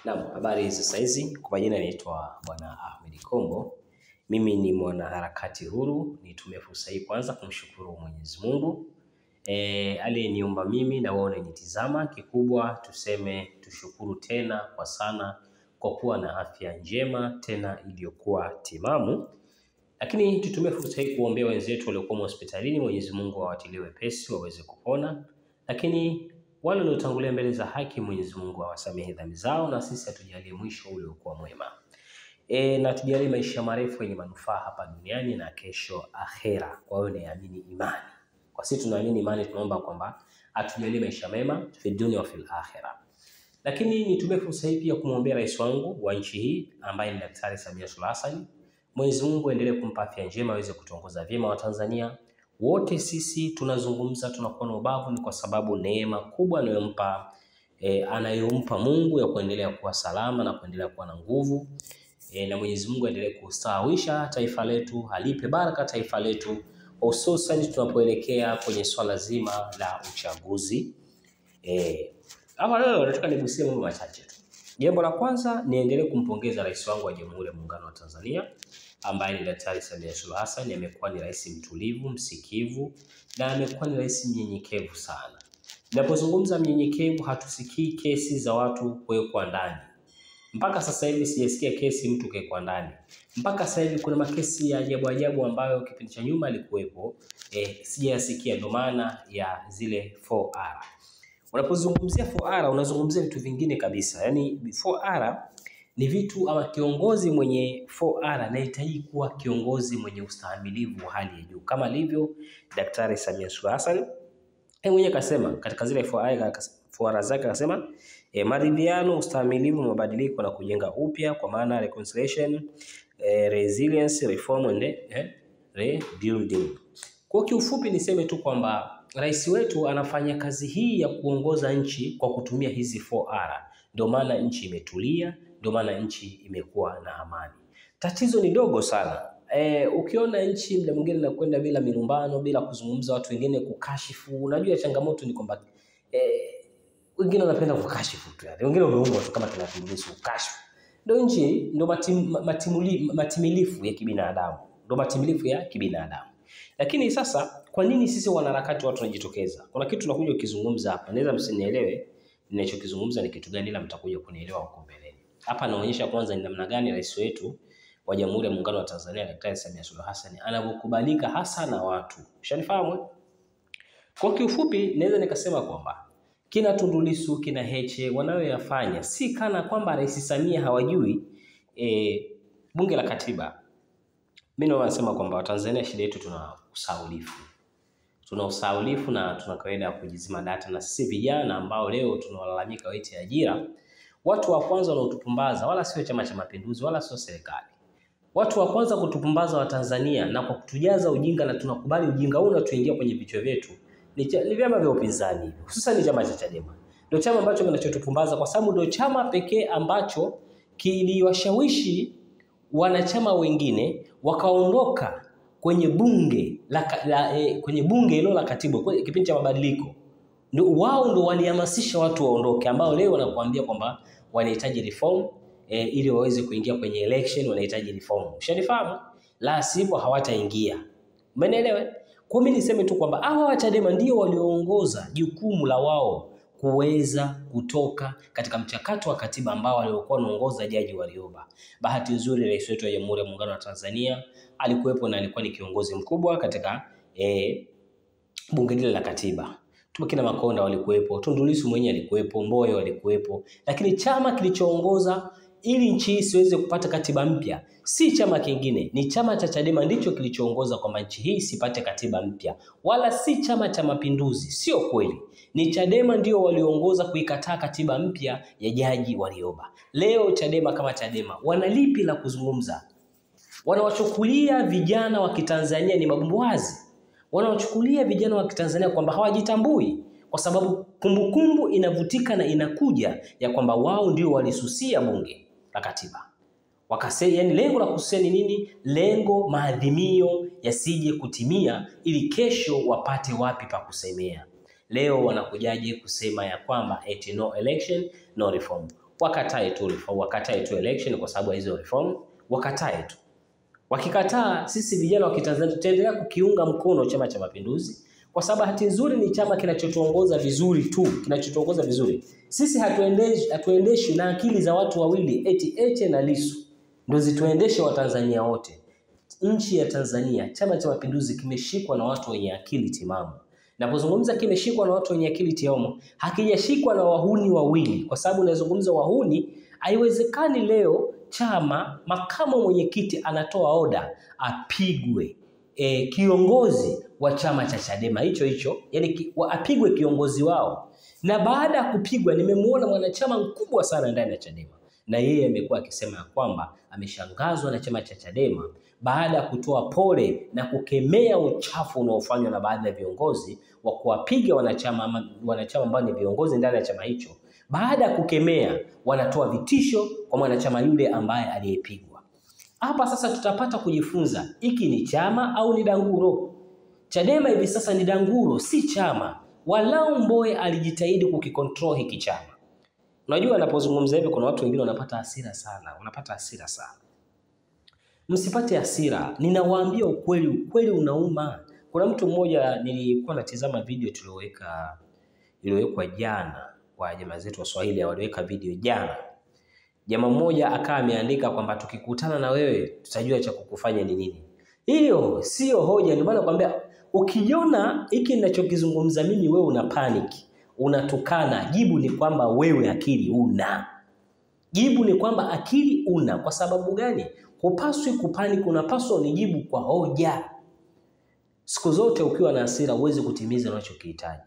Naam, habari za saizi. Kwa majina naitwa Bwana Ahmed Kombo. Mimi ni mwanaharakati huru. Nitumie fursa hii kwanza kumshukuru Mwenyezi Mungu aliyeniumba mimi na wewe unanitizama. Kikubwa tuseme tushukuru tena kwa sana kwa kuwa na afya njema tena iliyokuwa timamu. Lakini tutumie fursa hii kuombea wenzetu waliokuwa hospitalini, Mwenyezi Mungu awatilie wepesi waweze kupona. Lakini wale waliotangulia mbele za haki, Mwenyezi Mungu awasamehe dhambi zao na sisi atujalie mwisho uliokuwa mwema. Na tujalie maisha marefu yenye manufaa hapa duniani na kesho akhera. Kwa hiyo naamini imani. Kwa sisi tunaamini imani, tunaomba kwamba atujalie maisha mema fi dunia wa fil akhera. Lakini nitumie fursa hii pia kumwombea rais wangu wa nchi hii ambaye ni Daktari Samia Suluhu Hassan. Mwenyezi Mungu aendelee kumpa afya njema aweze kutuongoza vyema Watanzania. Wote sisi tunazungumza tunakuwa na ubavu ni kwa sababu neema kubwa anayompa anayompa Mungu ya kuendelea kuwa salama na kuendelea kuwa na nguvu. Na Mwenyezi Mungu aendelee kustawisha taifa letu, alipe baraka taifa letu, hususan tunapoelekea kwenye swala zima la uchaguzi. Hapa leo nataka nigusie mambo machache tu. Jambo la kwanza, niendelee kumpongeza rais wangu wa Jamhuri ya Muungano wa Tanzania ambaye ni Daktari Samia Suluhu Hassan. Amekuwa ni rais mtulivu, msikivu na amekuwa ni rais mnyenyekevu sana. Ninapozungumza mnyenyekevu, hatusikii kesi za watu kuwekwa ndani. Mpaka sasa hivi sijasikia kesi mtu kuwekwa ndani. Mpaka sasa hivi kuna makesi ya ajabu ajabu ambayo kipindi cha nyuma alikuwepo, sijasikia. Ndio maana ya zile 4R. Unapozungumzia 4R unazungumzia vitu vingine kabisa. Yaani 4R ni vitu ama kiongozi mwenye 4R anahitaji kuwa kiongozi mwenye ustahimilivu wa hali ya juu kama alivyo Daktari Samia Suluhu Hassan. Yeye mwenyewe akasema katika zile 4R zake akasema maridhiano, ustahimilivu, mabadiliko na kujenga upya, kwa maana reconciliation, resilience, reform and rebuilding. Kwa kiufupi niseme tu kwamba rais wetu anafanya kazi hii ya kuongoza nchi kwa kutumia hizi 4R. Ndio maana nchi imetulia, ndio maana nchi imekuwa na amani. Tatizo ni dogo sana. Ukiona nchi muda mwingine inakwenda bila milumbano, bila kuzungumza watu wengine kukashifu. Unajua changamoto ni kwamba wengine wanapenda kukashifu tu, yani wengine wameumbwa tu kama kinatumbulisu kukashifu. Ndio nchi, ndio matimilifu ya kibinadamu. Ndio matimilifu ya kibinadamu. Lakini sasa kwa nini sisi wanaharakati watu tunajitokeza? Kuna kitu tunakuja kukizungumza hapa. Naweza msinielewe ninachokizungumza ni kitu gani, ila mtakuja kunielewa huko mbeleni. Hapa naonyesha kwanza ni namna gani rais wetu wa Jamhuri ya Muungano wa Tanzania Daktari Samia Suluhu Hassan anavyokubalika hasa na watu. Ushanifahamu? Kwa kiufupi naweza nikasema kwamba kina Tundu Lissu, kina Heche wanayoyafanya si kana kwamba Rais Samia hawajui bunge la katiba. Mimi nasema kwamba Watanzania shida yetu tuna usahaulifu. Tuna usahaulifu na tuna kawaida ya kujizima data, na sisi vijana ambao leo tunalalamika waite ajira, watu wa kwanza wanaotupumbaza wala sio Chama cha Mapinduzi wala sio serikali. Watu wa kwanza kutupumbaza Watanzania na kwa kutujaza ujinga na tunakubali ujinga huu na tuingia kwenye vichwa vyetu ni vyama vya upinzani, hususan ni chama cha Chadema. Ndio chama ambacho kinachotupumbaza kwa sababu ndio chama pekee ambacho kiliwashawishi wanachama wengine wakaondoka kwenye bunge kwenye bunge hilo la katiba kwa kipindi cha mabadiliko. Ndio wao ndio walihamasisha watu waondoke, ambao leo wanakuambia kwamba wanahitaji reform ili waweze kuingia kwenye election, wanahitaji reform. Ushanifahamu? La sivyo hawataingia. Umeelewa? Kwa mimi niseme tu kwamba hawa wa Chadema ndio walioongoza jukumu la wao kuweza kutoka katika mchakato wa katiba ambao waliokuwa wanaongoza Jaji Warioba. Bahati nzuri rais wetu wa Jamhuri ya Muungano wa Tanzania alikuwepo na alikuwa ni kiongozi mkubwa katika bunge lile la katiba. Kina Makonda walikuwepo, Tundu Lissu mwenyewe alikuwepo, Mbowe walikuwepo, lakini chama kilichoongoza ili nchi isiweze kupata katiba mpya si chama kingine, ni chama cha Chadema ndicho kilichoongoza kwamba nchi hii isipate katiba mpya, wala si Chama cha Mapinduzi. Sio kweli, ni Chadema ndio waliongoza kuikataa katiba mpya ya Jaji Warioba. Leo Chadema kama Chadema wanalipi la kuzungumza? Wanawachukulia vijana wa Kitanzania ni mabumbuazi. Wanawachukulia vijana wa Kitanzania kwamba hawajitambui, kwa sababu kumbukumbu inavutika na inakuja ya kwamba wao ndio walisusia bunge la katiba. Wakasema, yani lengo la kususia ni nini? Lengo maadhimio yasije kutimia ili kesho wapate wapi pa kusemea. Leo wanakujaje kusema ya kwamba eti no election no reform? Wakatae tu reform, wakatae tu election kwa sababu ya hizo reform, wakatae tu. Wakikataa, sisi vijana wa Kitanzania tutaendelea kukiunga mkono Chama cha Mapinduzi kwa sababu bahati nzuri ni chama kinachotuongoza vizuri tu, kinachotuongoza vizuri. Sisi hatuendeshi na akili za watu wawili eti Heche na Lissu ndio zituendeshe Watanzania wote. Nchi ya Tanzania, Chama cha Mapinduzi kimeshikwa na watu wenye akili timamu. Napozungumza kimeshikwa na watu wenye akili timamu, hakijashikwa na wahuni wawili, kwa sababu nazungumza wahuni, haiwezekani leo chama makamu mwenyekiti anatoa oda apigwe kiongozi wa chama cha Chadema hicho hicho, yani apigwe kiongozi wao. Na baada ya kupigwa, nimemuona mwanachama mkubwa sana ndani ya Chadema, na yeye amekuwa akisema kwamba ameshangazwa na chama cha Chadema baada ya kutoa pole na kukemea uchafu unaofanywa na baadhi ya viongozi wa kuwapiga wanachama ambao ni viongozi ndani ya chama hicho. Baada ya kukemea, wanatoa vitisho kwa mwanachama yule ambaye aliyepigwa. Hapa sasa tutapata kujifunza, hiki ni chama au ni danguro? Chadema hivi sasa ni danguro, si chama. Walau Mbowe alijitahidi kukikontrol hiki chama. Unajua, anapozungumza hivi kuna watu wengine wanapata hasira sana, wanapata hasira sana. Msipate hasira, ninawaambia ukweli, ukweli unauma. Kuna mtu mmoja nilikuwa natizama video iliyowekwa jana kwa jamaa zetu wa Swahili, waliweka video jana. Jamaa mmoja akawa ameandika kwamba tukikutana na wewe tutajua cha kukufanya ni nini. Hiyo sio hoja. Ndio maana nakwambia ukijiona hiki ninachokizungumza mimi wewe una panic, unatukana, jibu ni kwamba wewe akili una. Jibu ni kwamba akili una. Kwa sababu gani? Hupaswi kupanic, unapaswa unijibu kwa hoja. Siku zote ukiwa na hasira huwezi kutimiza unachokihitaji.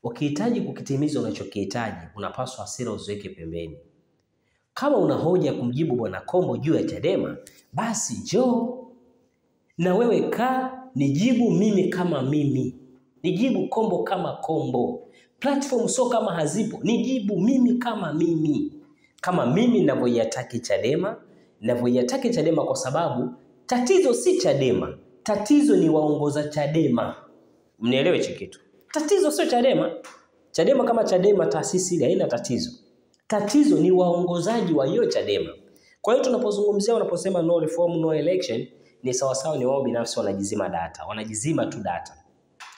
Ukihitaji kukitimiza unachokihitaji, unapaswa hasira uziweke pembeni. Kama una hoja kumjibu Bwana Kombo juu ya Chadema, basi njoo na wewe kaa nijibu mimi kama mimi. Nijibu Kombo kama Kombo. Platform sio kama hazipo, nijibu mimi kama mimi. Kama mimi ninavyoiataki Chadema, ninavyoiataki Chadema kwa sababu tatizo si Chadema, tatizo ni waongoza Chadema. Mnielewe hichi kitu. Tatizo sio Chadema. Chadema kama Chadema taasisi ile haina tatizo. Tatizo ni waongozaji wa hiyo Chadema. Kwa hiyo tunapozungumzia, unaposema no reform no election, ni sawa sawa ni wao binafsi wanajizima data, wanajizima tu data.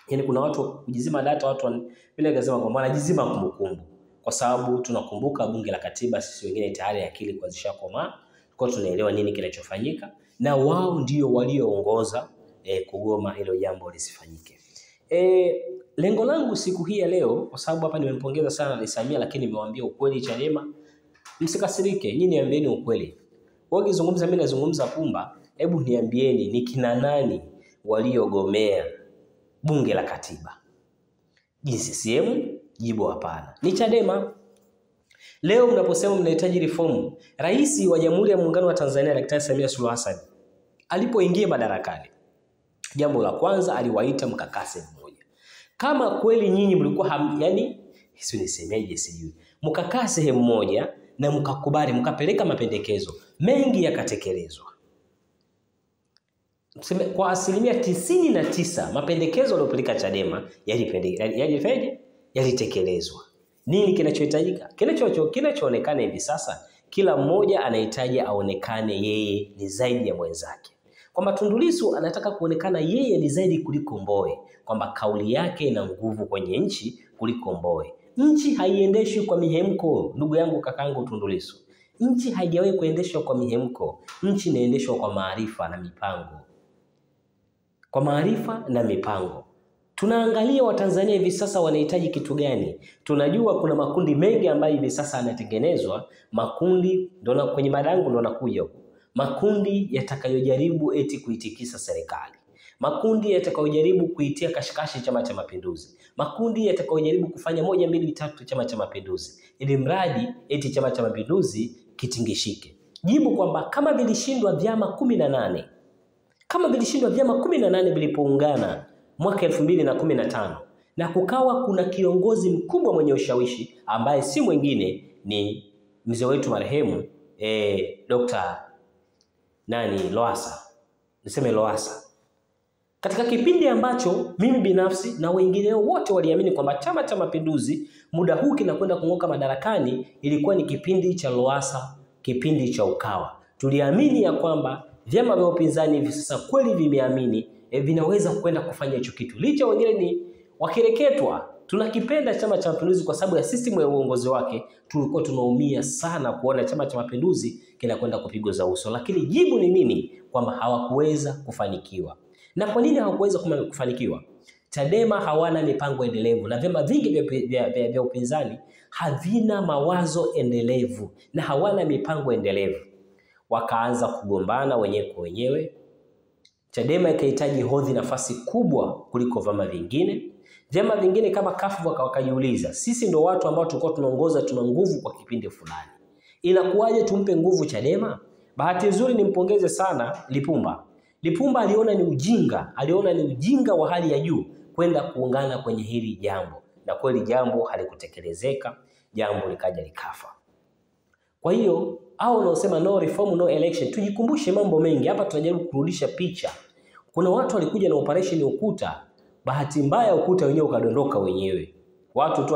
Yaani kuna watu kujizima data, watu vile nikasema kwamba wanajizima kumbukumbu. Kwa sababu tunakumbuka bunge la katiba, sisi wengine tayari akili kwa zishakomaa, kwa tunaelewa nini kinachofanyika, na wao ndio walioongoza kugoma hilo jambo lisifanyike. Lengo langu siku hii ya leo, kwa sababu hapa nimempongeza sana Rais Samia, lakini nimewaambia ukweli Chadema, msikasirike, nyinyi niambieni ukweli. Wewe ukizungumza mimi nazungumza pumba, hebu niambieni ni kina nani waliogomea bunge la katiba? Je, CCM? Jibu hapana. Ni Chadema. Leo mnaposema mnahitaji reform, Rais wa Jamhuri ya Muungano wa Tanzania Daktari Samia Suluhu Hassan alipoingia madarakani, jambo la kwanza aliwaita mkakase mmoja. Kama kweli nyinyi mlikuwa yani sio nisemeje sijui, mkakaa sehemu moja na mkakubali, mkapeleka mapendekezo mengi yakatekelezwa. Kwa 99% mapendekezo yaliyopeleka Chadema yalitekelezwa. Nini kinachohitajika? Kinachoonekana hivi sasa, kila mmoja anahitaji aonekane yeye ni zaidi ya mwenzake. Kwamba Tundu Lissu anataka kuonekana yeye ni zaidi kuliko Mbowe, kwamba kauli yake ina nguvu kwenye nchi kuliko Mbowe. Nchi haiendeshwi kwa mihemko, ndugu yangu kakangu Tundu Lissu. Nchi haijawahi kuendeshwa kwa mihemko. Nchi inaendeshwa kwa maarifa na mipango. Kwa maarifa na mipango. Tunaangalia Watanzania hivi sasa wanahitaji kitu gani. Tunajua kuna makundi mengi ambayo hivi sasa yanatengenezwa, makundi ndio kwenye madangu ndio nakuja huko. Makundi yatakayojaribu eti kuitikisa serikali. Makundi yatakayojaribu kuitia kashikashi Chama cha Mapinduzi. Makundi yatakayojaribu kufanya 1 2 3 Chama cha Mapinduzi, ili mradi eti Chama cha Mapinduzi kitingishike. Jibu kwamba kama vilishindwa vyama 18, kama vilishindwa vyama 18 vilipoungana mwaka 2015, na kukawa kuna kiongozi mkubwa mwenye ushawishi ambaye si mwingine ni mzee wetu marehemu Dr. nani Lowassa, niseme Lowassa. Katika kipindi ambacho mimi binafsi na wengine wote waliamini kwamba Chama cha Mapinduzi muda huu kinakwenda kung'oka madarakani, ilikuwa ni kipindi cha Lowassa, kipindi cha Ukawa. Tuliamini ya kwamba vyama vya upinzani hivi sasa kweli vimeamini vinaweza kwenda kufanya hicho kitu. Licha wengine ni wakireketwa, tunakipenda Chama cha Mapinduzi kwa sababu ya system ya uongozi wake. Tulikuwa tunaumia sana kuona Chama cha Mapinduzi kinakwenda kupigwa za uso, lakini jibu ni nini? Kwamba hawakuweza kufanikiwa. Na kwa nini hawakuweza kufanikiwa? Chadema hawana mipango endelevu na vyama vingi vya upinzani havina mawazo endelevu na hawana mipango endelevu. Wakaanza kugombana wenyewe kwa wenyewe. Chadema ikahitaji hodhi nafasi kubwa kuliko vyama vingine. Vyama vingine kama CUF wakajiuliza, sisi ndio watu ambao tulikuwa tunaongoza, tuna nguvu kwa kipindi fulani, inakuwaje tumpe nguvu Chadema? Bahati nzuri nimpongeze sana Lipumba. Lipumba aliona ni ujinga, aliona ni ujinga wa hali ya juu kwenda kuungana kwenye hili jambo, na kweli jambo halikutekelezeka, jambo likaja likafa. Kwa hiyo hao wanaosema no reform no election, tujikumbushe mambo mengi hapa. Tunajaribu kurudisha picha. Kuna watu walikuja na operation Ukuta, bahati mbaya ukuta wenyewe ukadondoka wenyewe. Watu tu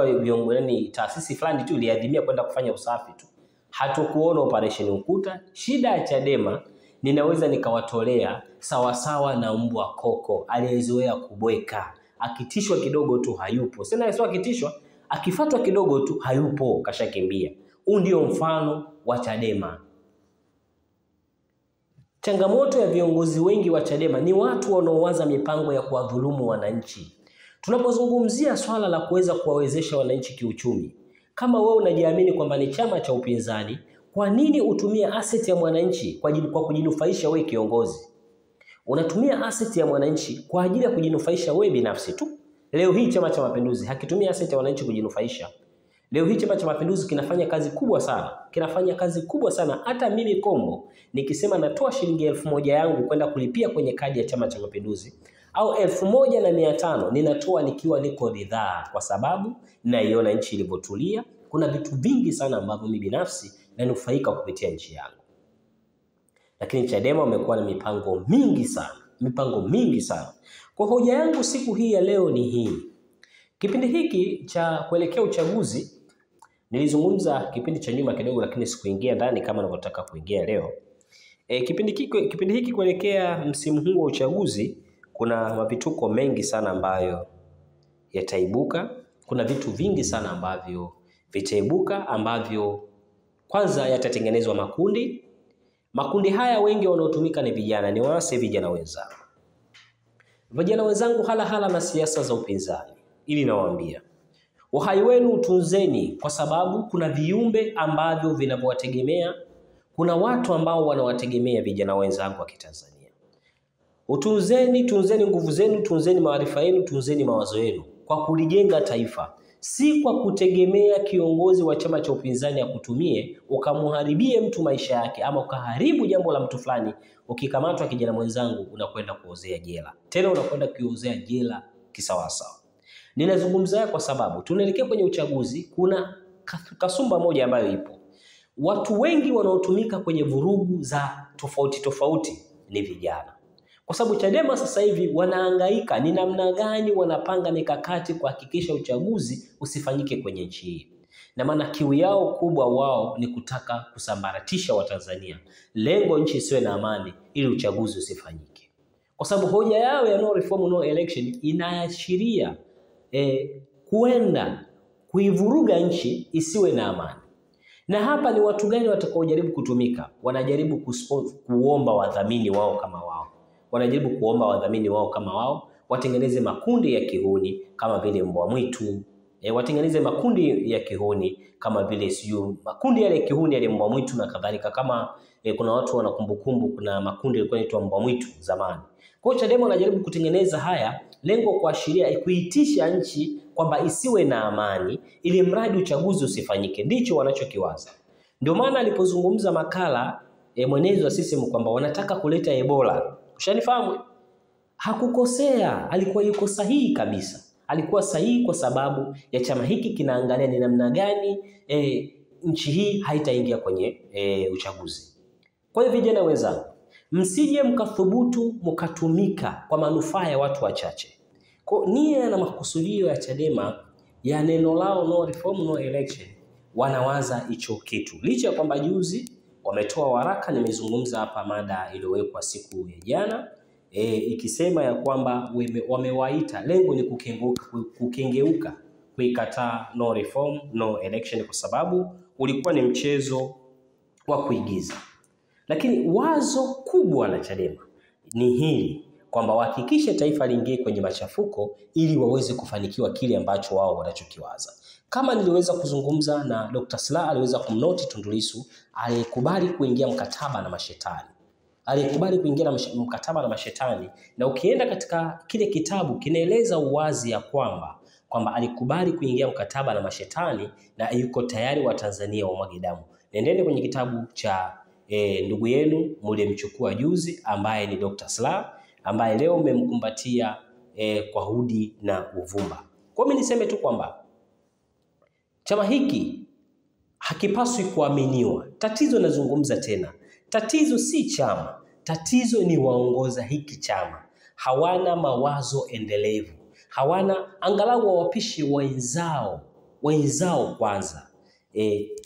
yani taasisi fulani tu iliadhimia kwenda kufanya usafi tu, hatukuona operation Ukuta. Shida ya Chadema ninaweza nikawatolea sawasawa na mbwa koko aliyezoea kubweka, akitishwa kidogo tu hayupo. Sina sio akitishwa, akifatwa kidogo tu hayupo, kashakimbia. Huu ndio mfano wa Chadema. Changamoto ya viongozi wengi wa Chadema ni watu wanaowaza mipango ya kuwadhulumu wananchi. Tunapozungumzia swala la kuweza kuwawezesha wananchi kiuchumi, kama wewe unajiamini kwamba ni chama cha upinzani, kwa nini utumie asset ya mwananchi kwa kujinufaisha wewe kiongozi? Unatumia asset ya mwananchi kwa ajili ya kujinufaisha wewe binafsi tu. Leo hii Chama cha Mapinduzi hakitumia asset ya wananchi kujinufaisha. Leo hii Chama cha Mapinduzi kinafanya kazi kubwa sana. Kinafanya kazi kubwa sana. Hata mimi Kombo nikisema natoa shilingi 1000 yangu kwenda kulipia kwenye kadi ya Chama cha Mapinduzi au 1500, ninatoa nikiwa niko ridhaa, kwa sababu naiona nchi ilivyotulia. Kuna vitu vingi sana ambavyo mimi binafsi nanufaika kupitia nchi yangu. Lakini Chadema wamekuwa na mipango mingi sana, mipango mingi sana. Kwa hoja yangu siku hii ya leo ni hii. Kipindi hiki cha kuelekea uchaguzi nilizungumza kipindi cha nyuma kidogo, lakini sikuingia ndani kama ninavyotaka kuingia leo. Kipindi hiki kuelekea msimu huu wa uchaguzi kuna mapituko mengi sana ambayo yataibuka. Kuna vitu vingi sana ambavyo vitaibuka, ambavyo kwanza yatatengenezwa makundi. Makundi haya wengi wanaotumika ni vijana, ni waase vijana wenzangu. Vijana wenzangu hala hala na siasa za upinzani. Ili nawaambia, uhai wenu utunzeni, kwa sababu kuna viumbe ambavyo vinavyowategemea, kuna watu ambao wanawategemea vijana wenzangu wa Kitanzania. Utunzeni, tunzeni nguvu zenu, tunzeni maarifa yenu, tunzeni mawazo yenu kwa kulijenga taifa, si kwa kutegemea kiongozi wa chama cha upinzani akutumie ukamharibie mtu maisha yake ama ukaharibu jambo la mtu fulani. Ukikamatwa kijana mwenzangu, unakwenda kuozea jela. Tena unakwenda kuozea jela kisawasawa. Ninazungumza kwa sababu tunaelekea kwenye uchaguzi. Kuna kasumba moja ambayo ipo. Watu wengi wanaotumika kwenye vurugu za tofauti tofauti ni vijana. Kwa sababu Chadema sasa hivi wanahangaika ni namna gani wanapanga mikakati kuhakikisha uchaguzi usifanyike kwenye nchi hii. Na maana kiu yao kubwa wao ni kutaka kusambaratisha Watanzania. Lengo nchi isiwe na amani ili uchaguzi usifanyike. Kwa sababu hoja yao ya no reform no election inaashiria kuenda kuivuruga nchi isiwe na amani. Na hapa ni watu gani watakaojaribu kutumika? Wanajaribu kuomba wadhamini wao kama wao. Wanajaribu kuomba wadhamini wao kama wao, watengeneze makundi ya kihuni kama vile mbwa mwitu, watengeneze makundi ya kihuni kama vile siyo makundi yale kihuni yale mbwa mwitu na kadhalika. Kama kuna watu wana kumbukumbu, kuna makundi yalikuwa yanaitwa mbwa mwitu zamani. Kwa hiyo Chadema wanajaribu kutengeneza haya, lengo kuashiria kuitisha nchi kwamba isiwe na amani ili mradi uchaguzi usifanyike. Ndicho wanachokiwaza. Ndio maana alipozungumza makala mwenezi wa CCM kwamba wanataka kuleta Ebola. Ushanifahamu? Hakukosea, alikuwa yuko sahihi kabisa. Alikuwa sahihi kwa sababu ya chama hiki kinaangalia ni namna gani nchi hii haitaingia kwenye uchaguzi. Kwa hiyo vijana wenzangu, Msije mkathubutu mkatumika kwa manufaa ya watu wachache. Kwa nia na makusudio ya Chadema ya neno lao no reform no election, wanawaza hicho kitu. Licha ya kwamba juzi wametoa waraka, nimezungumza hapa mada iliyowekwa siku ya jana, ikisema ya kwamba wamewaita, lengo ni kukengeuka kuikataa no reform no election, kwa sababu ulikuwa ni mchezo wa kuigiza. Lakini wazo kubwa la Chadema ni hili kwamba wahakikishe taifa liingie kwenye machafuko ili waweze kufanikiwa kile ambacho wao wanachokiwaza. Kama niliweza kuzungumza na Dr. Slaa, aliweza kumnoti Tundu Lissu aliyekubali kuingia mkataba na mashetani. Aliyekubali kuingia mkataba na mashetani, na ukienda katika kile kitabu kinaeleza uwazi ya kwamba alikubali kuingia mkataba na mashetani na yuko tayari wa Tanzania wamwage damu. Nendeni kwenye kitabu cha ndugu yenu mliyemchukua juzi ambaye ni Dr. Slaa, ambaye leo mmemkumbatia kwa hudi na uvumba. Kwa mimi niseme tu kwamba chama hiki hakipaswi kuaminiwa. Tatizo nazungumza tena, tatizo si chama, tatizo ni waongoza hiki chama. Hawana mawazo endelevu, hawana angalau wawapishi wenzao kwanza.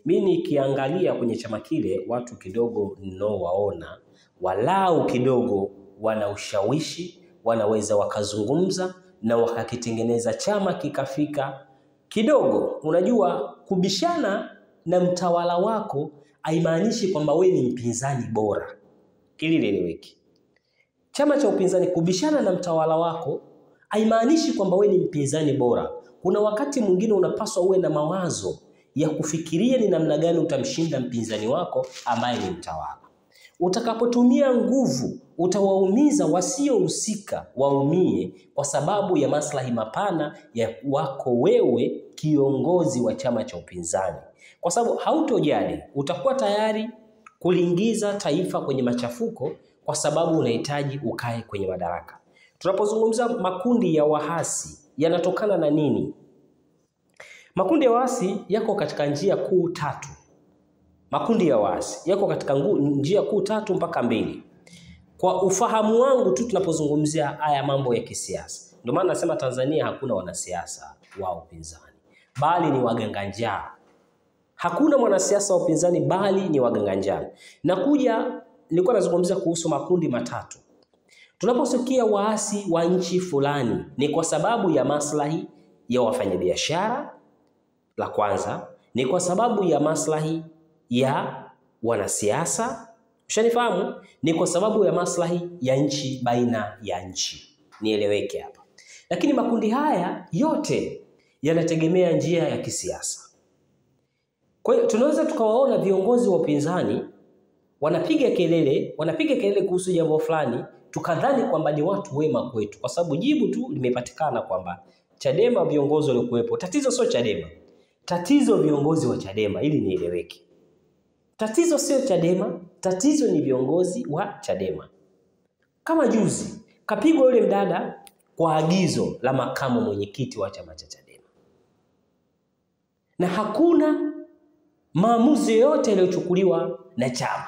Mimi nikiangalia kwenye chama kile watu kidogo ninaowaona walau kidogo wana ushawishi, wanaweza wakazungumza na wakakitengeneza chama kikafika kidogo. Unajua, kubishana na mtawala wako haimaanishi kwamba wewe ni mpinzani bora. Ili lieleweke. Chama cha upinzani kubishana na mtawala wako haimaanishi kwamba wewe ni mpinzani bora. Kuna wakati mwingine unapaswa uwe na mawazo ya kufikiria ni namna gani utamshinda mpinzani wako ambaye ni mtawala. Utakapotumia nguvu utawaumiza wasiohusika waumie kwa sababu ya maslahi mapana ya wako wewe kiongozi wa chama cha upinzani. Kwa sababu hautojali, utakuwa tayari kuliingiza taifa kwenye machafuko kwa sababu unahitaji ukae kwenye madaraka. Tunapozungumza makundi ya waasi yanatokana na nini? Makundi ya waasi yako katika njia kuu tatu. Makundi ya waasi yako katika njia kuu tatu mpaka mbili. Kwa ufahamu wangu tu tunapozungumzia haya mambo ya kisiasa. Ndio maana nasema Tanzania hakuna wanasiasa wa upinzani, bali ni waganga njaa. Hakuna mwanasiasa wa upinzani bali ni waganga njaa. Na kuja nilikuwa nazungumzia kuhusu makundi matatu. Tunaposikia waasi wa nchi fulani ni kwa sababu ya maslahi ya wafanyabiashara, la kwanza, ni kwa sababu ya maslahi ya wanasiasa, ushanifahamu, ni kwa sababu ya maslahi ya nchi baina ya nchi. Nieleweke hapa. Lakini makundi haya yote yanategemea njia ya kisiasa. Kwa hiyo tunaweza tukawaona viongozi wa upinzani wanapiga kelele kuhusu jambo fulani, tukadhani kwamba ni watu wema kwetu, kwa sababu jibu tu limepatikana kwamba Chadema viongozi waliokuwepo. Tatizo sio Chadema, tatizo viongozi wa Chadema, ili nieleweke. Tatizo sio Chadema, tatizo ni viongozi wa Chadema. Kama juzi kapigwa yule mdada kwa agizo la makamu mwenyekiti wa chama cha Chadema, na hakuna maamuzi yoyote yaliyochukuliwa na chama.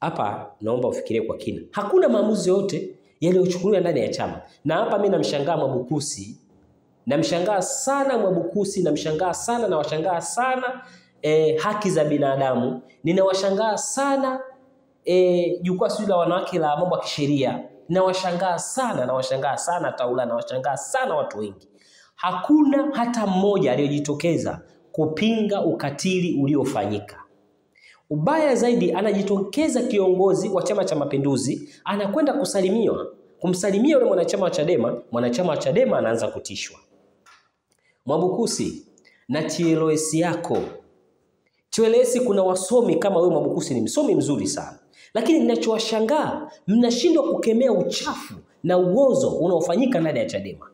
Hapa naomba ufikirie kwa kina. Hakuna maamuzi yote yaliyochukuliwa ndani ya chama. Na hapa mimi namshangaa Mwabukusi, namshangaa sana Mwabukusi, namshangaa sana, nawashangaa sana haki za binadamu, ninawashangaa sana jukwaa sijui la wanawake la mambo ya kisheria, nawashangaa sana, nawashangaa sana Taula, nawashangaa sana watu wengi. Hakuna hata mmoja aliyejitokeza kupinga ukatili uliofanyika. Ubaya zaidi, anajitokeza kiongozi wa Chama cha Mapinduzi, anakwenda kumsalimia yule mwanachama wa Chadema, mwanachama wa Chadema anaanza kutishwa. Mwabukusi na TLS yako. TLS kuna wasomi kama wewe Mwabukusi ni msomi mzuri sana. Lakini ninachowashangaa, mnashindwa kukemea uchafu na uozo unaofanyika ndani ya Chadema.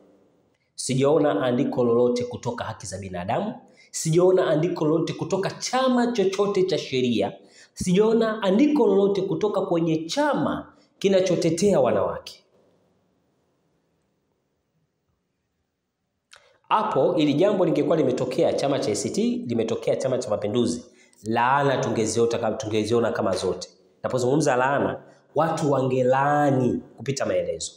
Sijaona andiko lolote kutoka haki za binadamu, sijaona andiko lolote kutoka chama chochote cha sheria, sijaona andiko lolote kutoka kwenye chama kinachotetea wanawake. Hapo ili jambo lingekuwa limetokea chama cha ACT, limetokea Chama cha Mapinduzi, laana tungeziona kama zote. Napozungumza laana, watu wangelaani kupita maelezo.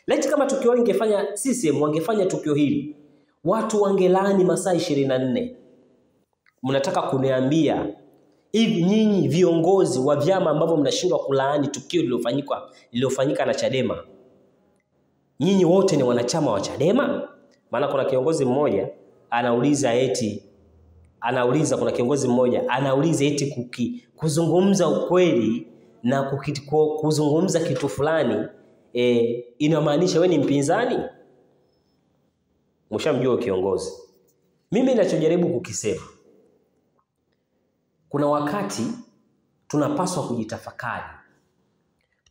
Laiti kama tukio lingefanya CCM wangefanya tukio hili, watu wangelaani masaa 24. Mnataka kuniambia hivi nyinyi viongozi wa vyama ambavyo mnashindwa kulaani tukio lililofanyika na Chadema, nyinyi wote ni wanachama wa Chadema? Maana kuna kiongozi mmoja anauliza eti kuna kiongozi mmoja anauliza eti kuzungumza ukweli na kuzungumza kitu fulani inamaanisha wewe ni mpinzani? Mshamjua kiongozi. Mimi ninachojaribu kukisema, kuna wakati tunapaswa kujitafakari.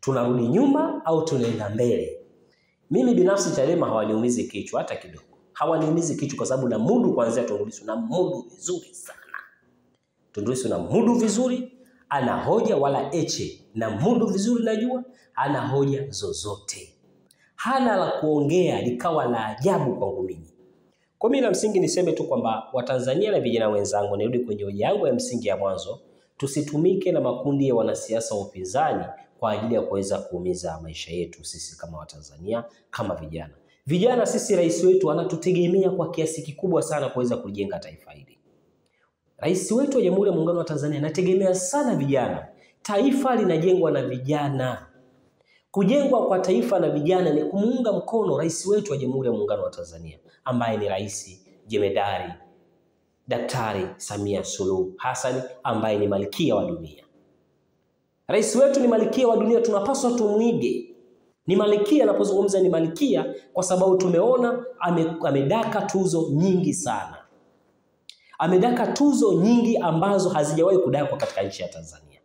Tunarudi nyuma au tunaenda mbele? Mimi binafsi Chadema hawaniumizi kichwa hata kidogo. Hawaniumizi kichwa kwa sababu na mudu kuanzia Tundu Lissu na mudu vizuri sana. Tundu Lissu na mudu vizuri, ana hoja wala eche na mudu vizuri, najua ana hoja zozote. Hana la kuongea likawa la ajabu kwangu mimi. Kwa mimi la msingi niseme tu kwamba Watanzania na vijana wenzangu, nirudi kwenye hoja yangu ya msingi ya mwanzo, tusitumike na makundi ya wanasiasa wa upinzani kwa ajili ya kuweza kuumiza maisha yetu sisi kama Watanzania, kama vijana. Vijana sisi, rais wetu anatutegemea kwa kiasi kikubwa sana kuweza kujenga taifa hili. Rais wetu wa Jamhuri ya Muungano wa Tanzania anategemea sana vijana. Taifa linajengwa na vijana. Kujengwa kwa taifa na vijana ni kumuunga mkono rais wetu wa Jamhuri ya Muungano wa Tanzania ambaye ni Rais Jemedari Daktari Samia Suluhu Hassan ambaye ni malkia wa dunia. Rais wetu ni malkia wa dunia, tunapaswa tumuige. Ni malkia, anapozungumza ni malkia kwa sababu tumeona amedaka tuzo nyingi sana. Amedaka tuzo nyingi ambazo hazijawahi kudakwa katika nchi ya Tanzania.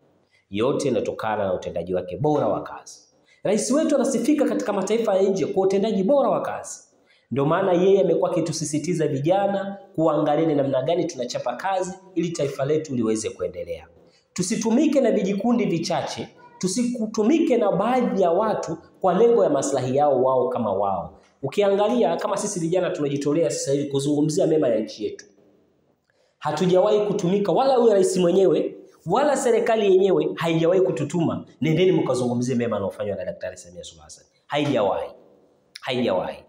Yote inatokana na utendaji wake bora wa kazi. Rais wetu anasifika katika mataifa ya nje kwa utendaji bora wa kazi. Ndio maana yeye amekuwa akitusisitiza vijana kuangalia ni namna gani tunachapa kazi ili taifa letu liweze kuendelea. Tusitumike na vijikundi vichache, tusitumike na baadhi ya watu kwa lengo ya maslahi yao wao kama wao. Ukiangalia kama sisi vijana tunajitolea sasa hivi kuzungumzia mema ya nchi yetu. Hatujawahi kutumika, wala huyo rais mwenyewe wala serikali yenyewe haijawahi kututuma nendeni mkazungumzie mema yanayofanywa na Daktari Samia Suluhu Hassan. Haijawahi. Haijawahi.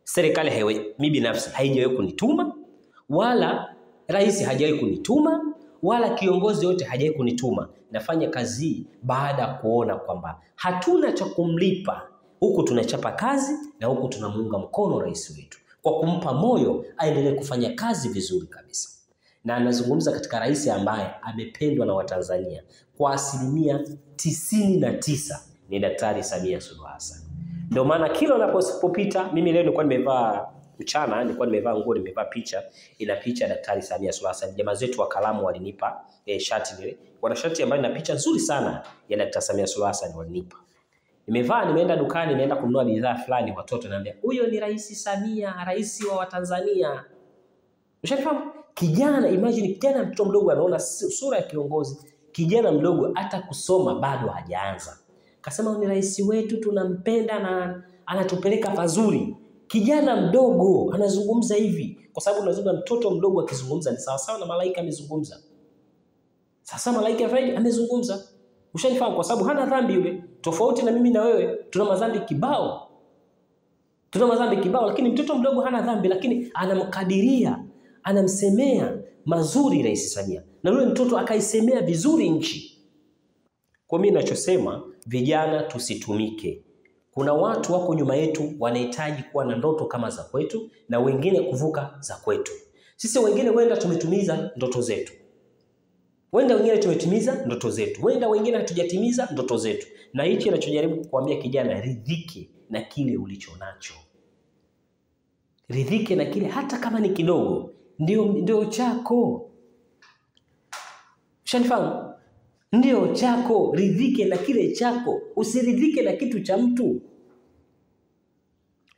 Serikali haiwahi, mimi binafsi haijawahi kunituma, wala rais hajawahi kunituma, wala kiongozi yote hajawahi kunituma. Nafanya kazi baada kuona kwamba hatuna cha kumlipa. Huku tunachapa kazi na huku tunamuunga mkono rais wetu kwa kumpa moyo aendelee kufanya kazi vizuri kabisa. Na anazungumza katika rais ambaye amependwa na Watanzania kwa 99% ni Daktari Samia Suluhu Hassan. Ndio maana kila unapopita, mimi leo nilikuwa nimevaa mchana, nilikuwa nimevaa nguo, nimevaa picha, ina picha ya Daktari Samia Suluhu Hassan. Jamaa zetu wa Kalamu walinipa shati lile. Wana shati ambayo ina picha nzuri sana ya Daktari Samia Suluhu Hassan walinipa. Nimevaa, nimeenda dukani, nimeenda kununua bidhaa fulani, watoto naambia, "Huyo ni Rais Samia, rais wa Watanzania." Ushafahamu? Kijana, imagine kijana mtoto mdogo anaona sura ya kiongozi. Kijana mdogo hata kusoma bado hajaanza. Kasema ni rais wetu, tunampenda na anatupeleka pazuri. Kijana mdogo anazungumza hivi kwa sababu unazungumza mtoto mdogo akizungumza ni sawa sawa na malaika amezungumza. Sasa malaika Fred amezungumza. Ushanifahamu? Kwa sababu hana dhambi yule. Tofauti na mimi na wewe tuna madhambi kibao. Tuna madhambi kibao, lakini mtoto mdogo hana dhambi, lakini anamkadiria, anamsemea mazuri Rais Samia. Na yule mtoto akaisemea vizuri nchi. Kwa mimi ninachosema, vijana tusitumike. Kuna watu wako nyuma yetu wanahitaji kuwa na ndoto kama za kwetu na wengine kuvuka za kwetu. Sisi wengine wenda tumetimiza ndoto zetu. Wenda wengine tumetimiza ndoto zetu. Wenda wengine hatujatimiza ndoto zetu. Na hichi ninachojaribu kukuambia kijana, ridhike na kile ulicho nacho. Ridhike na kile hata kama ni kidogo, ndio chako. Ushanifahamu? Ndio chako, ridhike na kile chako, usiridhike na kitu cha mtu.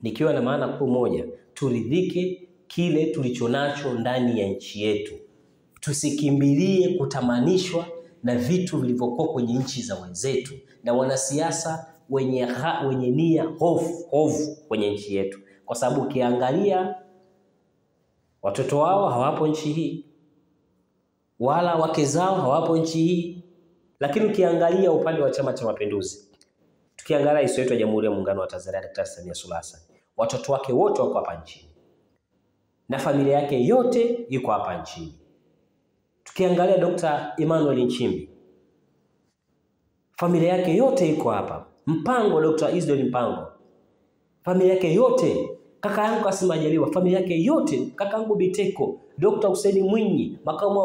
Nikiwa na maana kuu moja, turidhike kile tulichonacho ndani ya nchi yetu. Tusikimbilie kutamanishwa na vitu vilivyokuwa kwenye nchi za wenzetu na wanasiasa wenye nia hofu kwenye nchi yetu. Kwa sababu ukiangalia watoto wao hawapo nchi hii, wala wake zao hawapo nchi hii. Lakini ukiangalia upande wa Chama cha Mapinduzi, tukiangalia rais wetu wa Jamhuri ya Muungano wa Tanzania Daktari Samia Suluhu Hassan, watoto wake wote wako hapa nchini na familia yake yote iko hapa nchini. Tukiangalia Dr. Emmanuel Nchimbi, familia yake yote iko hapa. Mpango, Dr. Isidore Mpango, familia yake yote. Kaka yangu Kassim Majaliwa, familia yake yote. Kaka yangu Biteko, Dr. Hussein Mwinyi, makamu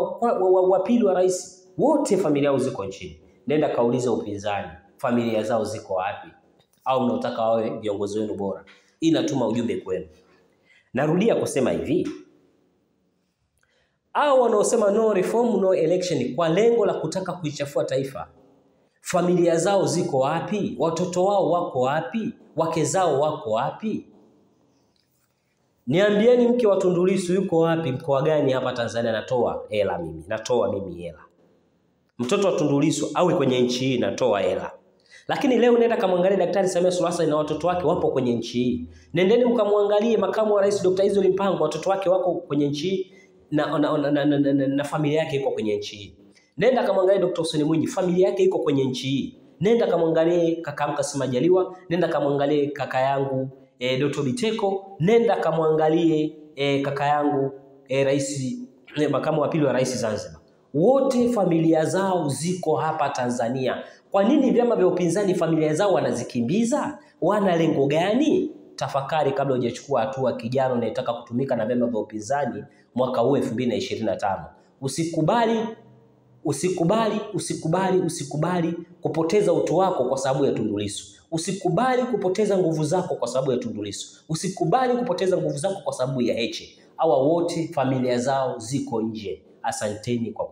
wa pili wa rais, wote familia yao ziko nchini. Nenda kaulize upinzani, familia zao ziko wapi? Au mnaotaka wawe viongozi wenu bora? Inatuma ujumbe kwenu. Narudia kusema hivi, hao wanaosema no reform no election kwa lengo la kutaka kuichafua taifa, familia zao ziko wapi? Watoto wao wako wapi? Wake zao wako wapi? Niambieni, mke wa Tundu Lissu yuko wapi? Mkoa gani hapa Tanzania? Natoa hela mimi, natoa mimi hela. Mtoto wa Tundu Lissu awe kwenye nchi hii, natoa hela. Lakini leo nenda kamwangalie Daktari Samia Suluhu Hassan na watoto wake wapo kwenye nchi hii. Nendeni mkamwangalie makamu wa rais Dr. Isidore Mpango, watoto wake wako kwenye nchi hii na familia yake iko kwenye nchi hii. Nenda kamwangalie Dr. Hussein Mwinyi, familia yake iko kwenye nchi hii. Nenda kamwangalie kaka yangu Kassim Majaliwa, nenda kamwangalie kaka yangu Dr. Biteko, nenda kamwangalie kaka yangu rais, makamu wa pili wa rais Zanzibar. Wote familia zao ziko hapa Tanzania. Kwa nini vyama vya upinzani familia zao wanazikimbiza? Wana lengo gani? Tafakari kabla hujachukua hatua, kijana unayetaka kutumika na vyama vya upinzani mwaka huu 2025. Usikubali, usikubali, usikubali, usikubali kupoteza utu wako kwa sababu ya Tundu Lissu. Usikubali kupoteza nguvu zako kwa sababu ya Tundu Lissu. Usikubali kupoteza nguvu zako kwa sababu ya Heche. Hawa wote familia zao ziko nje. Asanteni kwa